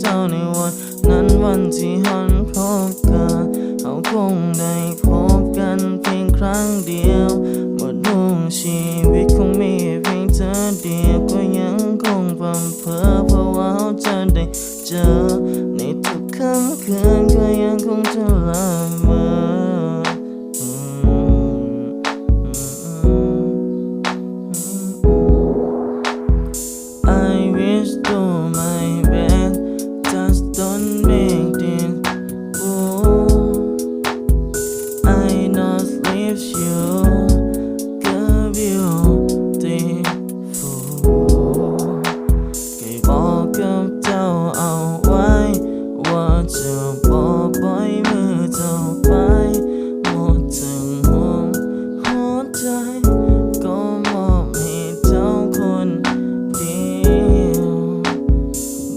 ເຈົ້າໃນວັນນັ້ນ ວັນທີ່ເຮົາພົບກັນ ເຮົາຄົງໄດ້ພົບກັນພຽງຄັ້ງດຽວ. ໝົດຫົວຊີວິດຄົງມີພຽງເທື່ອດຽວ ກໍຍັງຄົງພຳເພີ ເພາະວ່າເຮົາຈະໄດ້ເຈີໃນທຸກຄ່ຳຄືນ ກໍຍັງຄົງຈະລະເມີ. I wish to my best, just don't make it. Oh, I not leave you, girl, beautiful. ເຄີຍບອກກັບເຈົ້າເອົາໄວ້ ວ່າຈະບໍ່ປ່ອຍມືເຈົ້າໄປ ໝົດທັງຫົວ ຫົວໃຈກໍມອບໃຫ້ເຈົ້າຄົນດຽວ.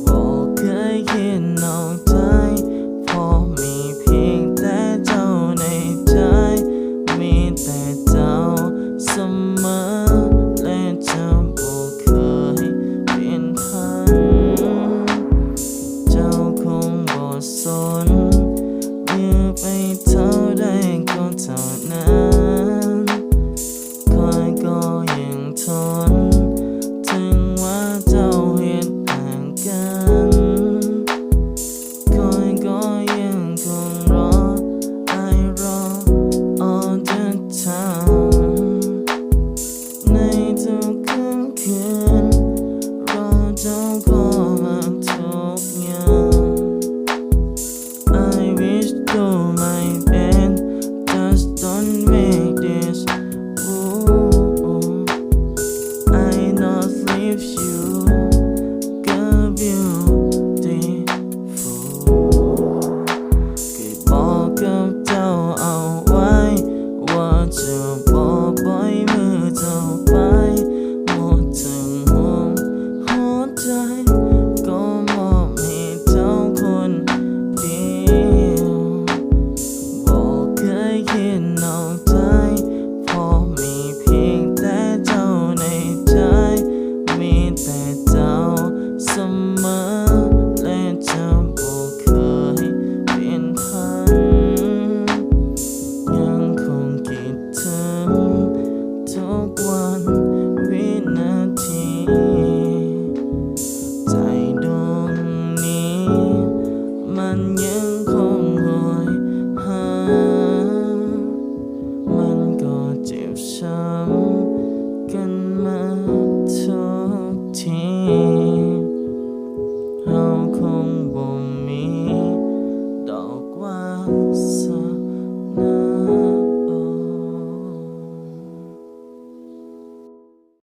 ບໍ່ເຄີຍຄິດ